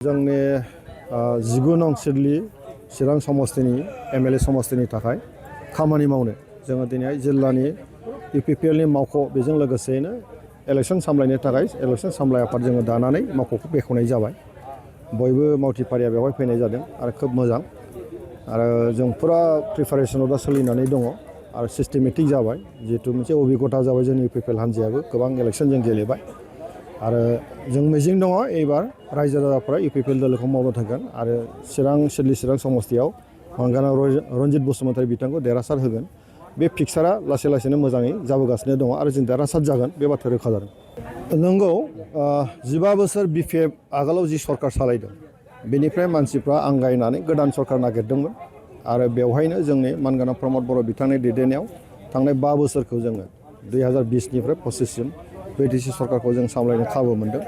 जोंनि 19 नं सिडली चिरां समस्तिनि एमएलए समस्तिनि थाखाय खामानि मावनो जोङो दिनै जिल्लानि इउपिपिएलनि मावख' बेजों लोगोसेयैनो इलेक्सन सामलायनो थाखाय इलेक्सन सामलाय आफाद जोङो दानानै मावख'खौ बेखेवनाय जाबाय। बयबो मावथिफारिया बेवहाय फैनाय जादों आरो खोब मोजां आरो जों फुरा प्रिपारेसनाव दा सोलिनानै दङ आरो सिस्टेमेटिक जाबाय जिहेतु मोनसे अभिगथा जाबाय जोंनि इउपिपिएल हान्जायाबो गोबां इलेक्सन जों गेलेबाय आरो जों मिजिं दङ एबार रायजो राजाफ्रा इउपिपिएल दोलोखौ मावनो थांगोन आरो सिडली चिरां समस्तियाव मानगानाव रन्जित बसुमतारी बिथांखौ देरहासार होगोन। बे फिक्सारा लासै लासैनो मोजाङै जाबोगासिनो दङ आरो जों देरहासार जागोन बे बाथ्राया रोखा जादों। नंगौ 15 बोसोर बिपिएफ आगोलाव जि सरकार सालायदों बेनिफ्राय मानसिफ्रा आंगायनानै गोदान सरकार नागिरदोंमोन आरो बेवहायनो जोंनि मानगानाव प्रमद बर' बिथांनि दैदेननायाव थांनाय 5 बोसोरखौ जोङो 2020निफ्राय 25सिम बिटिसि सरकारखौ जों सामलायनो खाबु मोनदों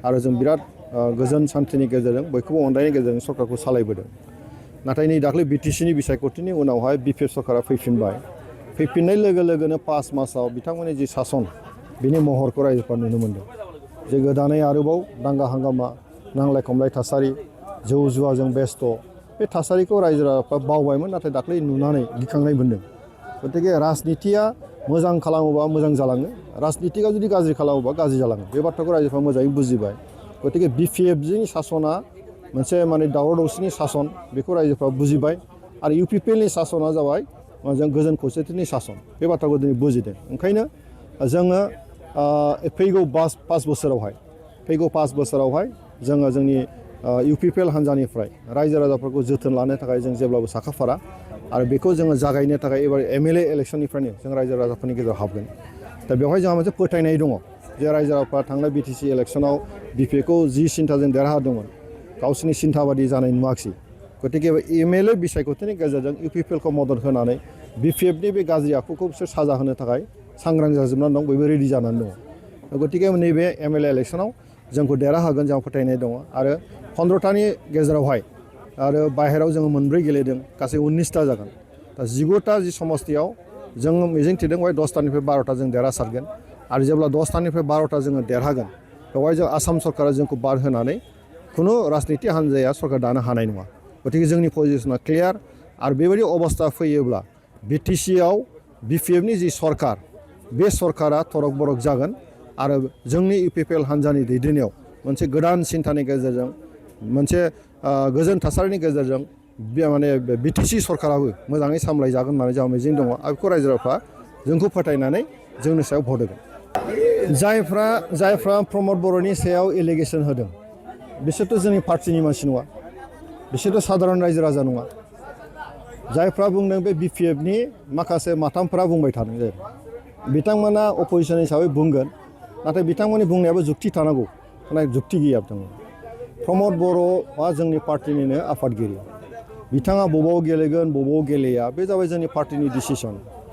आरो जों बिराद गोजोन सान्थिनि गेजेरजों बयखौबो अननायनि गेजेरजों सरकारखौ सालायबोदों। नाथाय नै दाख्लै बिटिसिनि बिसायख'थिनि उनावहाय बिपिएफ सरकारा फैफिनबाय। फैफिननाय लोगो लोगोनो 5 मासाव बिथांमोननि जि सासन बिनि महरखौ रायजोफ्रा नुनो मोनदों जे गोदानै आरोबाव दांगा हांगामा नांलाय खमलाय थासारि जौ जुवाजों बेस्थ' बे थासारिखौ रायजो राजाफ्रा बावबायमोन नाथाय दाख्लै नुनानै गिखांनाय मोनदों। गतिके राजनितिया मोजां खालामोबा मोजां जालाङो, राजनितिका जुदि गाज्रि खालामोबा गाज्रि जालाङो बे बाथ्राखौ रायजोफ्रा मोजाङै बुजिबाय। गतिके बिपिएफनि सासना मोनसे दावराव दावसिनि सासन बेखौ रायजोफ्रा बुजिबाय आरो इउपिपिएलनि सासना जाबाय जों गोजोन खौसेथिनि सासन बे बाथ्राखौ दिनै बुजिदों। ओंखायनो जोङो फैगौ 5 बोसोरावहाय जोङो जोंनि इउपिपिएल हान्जानिफ्राय रायजो राजाफोरखौ जोथोन लानो थाखाय जों जेब्लाबो साखाफारा आरो बेखौ जोङो जागायनो थाखाय एबार एमएलए इलेक्सननिफ्रायनो जों रायजो राजाफोरनि गेजेराव हाबगोन। दा बेवहाय जोंहा मोनसे फोथायनाय दङ जे रायजो राजाफ्रा थांनाय बिटिसि इलेक्सनाव बिपिएफखौ जि सिन्थाजों देरहादोंमोन गावसिनि सिन्था बादि जानाय नुवाखिसै। गतिके एमएलए बिसायख'थिनि गेजेरजों इउपिपिएलखौ मदद होनानै बिपिएफनि बे गाज्रि आखुखौ बिसोर साजा होनो थाखाय सांग्रां जाजोबनानै दं, बयबो रेडि जानानै दङ। गतिके नैबे एमएलए इलेक्सनाव जोंखौ देरहाहोगोन जोंहा फोथायनाय दङ आरो 15थानि गेजेरावहाय आरो बाहेरायाव जोङो 4 गेलेदों गासै 19ता जागोन। दा 15ता जि समस्तियाव जों मिजिंथिदों बेवहाय 10थानिफ्राय 12ता जों देरहासारगोन आरो जेब्ला 10थानिफ्राय 12ता जोङो देरहागोन बेवहाय जों आसाम सरकारा जोंखौ बाद होनानै खुनु राजनिति हान्जाया सरकार दानो हानाय नङा। गतिके जोंनि पजिसना क्लियार आरो बेबायदि अबस्था फैयोब्ला बिटिसिआव बिपिएफनि जि सरकार बे सरकारा थरक बरक जागोन आरो जोंनि इउपिपिएल हान्जानि दैदेननायाव मोनसे गोदान सिन्थानि गेजेरजों मोनसे गोजोन थासारिनि गेजेरजों बिटिसि सरकाराबो मोजाङै सामलायजागोन होननानै जोंहा मिजिं दङ आरो बेखौ रायजो राजाफ्रा जोंखौ फोथायनानै जोंनि सायाव भट होगोन। जायफ्रा प्रमद बर'नि सायाव एलिगेसन होदों बिसोरथ' जोंनि पार्टिनि मानसि नङा, बिसोरथ' साधारन रायजो राजा नङा। जायफ्रा बुंदों बे बिपिएफनि माखासे माथामफोरा बुंबाय थादों जे बिथांमोना अपजिसन हिसाबै बुंगोन नाथाय बिथांमोननि बुंनायाबो जुक्ति थानांगौ, नाथाय जुक्ति गैया बिथांमोन। प्रमद बर'आ जोंनि पार्टिनिनो आफादगिरि, बिथाङा बबाव गेलेगोन बबाव गेलेया बे जाबाय जोंनि पार्टिनि डिसिसन।